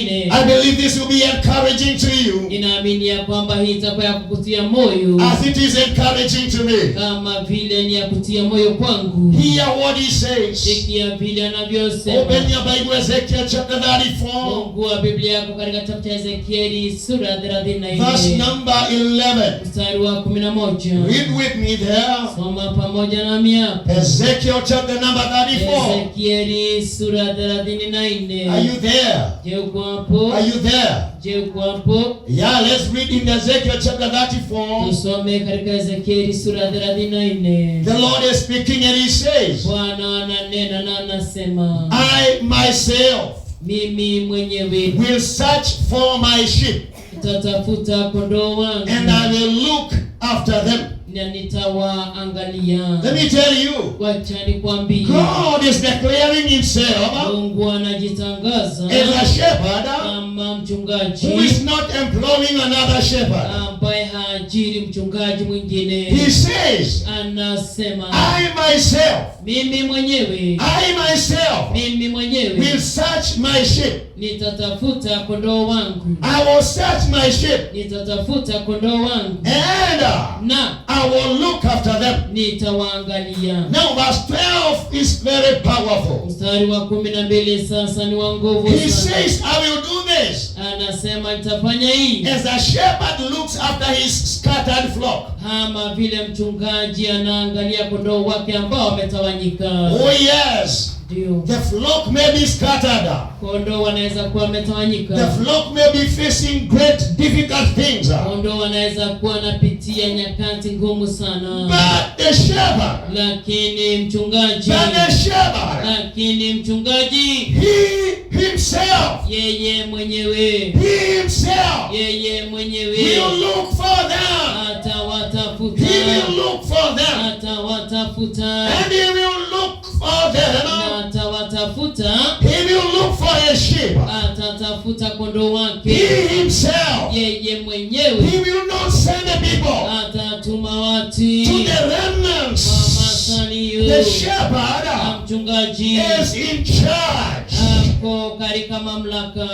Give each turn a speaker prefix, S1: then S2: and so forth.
S1: I believe this will be encouraging to you
S2: Ninaamini ya kwamba hii itakuwa ya kukutia moyo
S1: as it is encouraging to me.
S2: Kama vile ni ya kutia moyo kwangu.
S1: Hear what he says.
S2: Sikia vile anavyosema.
S1: Open your Bible, Ezekiel chapter 34,
S2: Fungua Biblia yako katika kitabu cha Ezekieli sura
S1: verse
S2: 34
S1: number 11.
S2: Mstari wa 11.
S1: Read with me there.
S2: Soma pamoja nami hapa.
S1: Ezekiel chapter number 34.
S2: Ezekieli sura 34.
S1: Are you there?
S2: Je, uko hapo?
S1: Are you there?
S2: Je, uko hapo?
S1: Yeah, let's read in Ezekiel chapter 34.
S2: Tusome katika Ezekieli sura 34.
S1: The Lord is speaking and he says,
S2: Bwana ananena na anasema,
S1: "I myself
S2: mimi mwenyewe
S1: will search for my sheep
S2: nitatafuta kondoo wangu
S1: and I will look after them."
S2: na nitawaangalia.
S1: Let me tell you,
S2: Wacha nikwambie,
S1: God is declaring himself
S2: Mungu anajitangaza
S1: as a shepherd
S2: kama mchungaji
S1: who is not employing another shepherd.
S2: Ambaye haajiri mchungaji mwingine.
S1: He says,
S2: Anasema,
S1: "I myself,
S2: mimi mwenyewe,
S1: I myself
S2: mimi mwenyewe
S1: will search my sheep."
S2: nitatafuta kondoo wangu,
S1: "I will search my sheep
S2: nitatafuta kondoo wangu
S1: and
S2: na
S1: I will look after them."
S2: nitawaangalia.
S1: Now, verse 12 is very powerful.
S2: Mstari wa 12 sasa ni wa nguvu
S1: He
S2: sana.
S1: says, "I will do this
S2: Anasema nitafanya hii
S1: as a shepherd looks after his scattered flock."
S2: kama vile mchungaji anaangalia kondoo wake ambao wametawanyika.
S1: Oh, yes.
S2: Ndio,
S1: The flock may be scattered.
S2: Kondoo wanaweza kuwa
S1: The
S2: wametawanyika.
S1: flock may be facing great difficult things.
S2: Kondoo wanaweza kuwa wanapitia nyakati ngumu sana,
S1: But the shepherd,
S2: lakini mchungaji,
S1: but the shepherd,
S2: lakini mchungaji
S1: he himself,
S2: yeye mwenyewe,
S1: he himself
S2: yeye mwenyewe
S1: will look for them.
S2: Atawatafuta,
S1: He will look for them.
S2: Atawatafuta,
S1: And he will look for them.
S2: Na atawatafuta,
S1: He will look for his sheep.
S2: Atatafuta kondoo wake,
S1: He himself.
S2: Yeye mwenyewe
S1: He will not send the people
S2: atatuma watu
S1: to the remnants.
S2: Kwa masalio.
S1: The shepherd
S2: Na mchungaji
S1: is in charge.
S2: Ako katika mamlaka.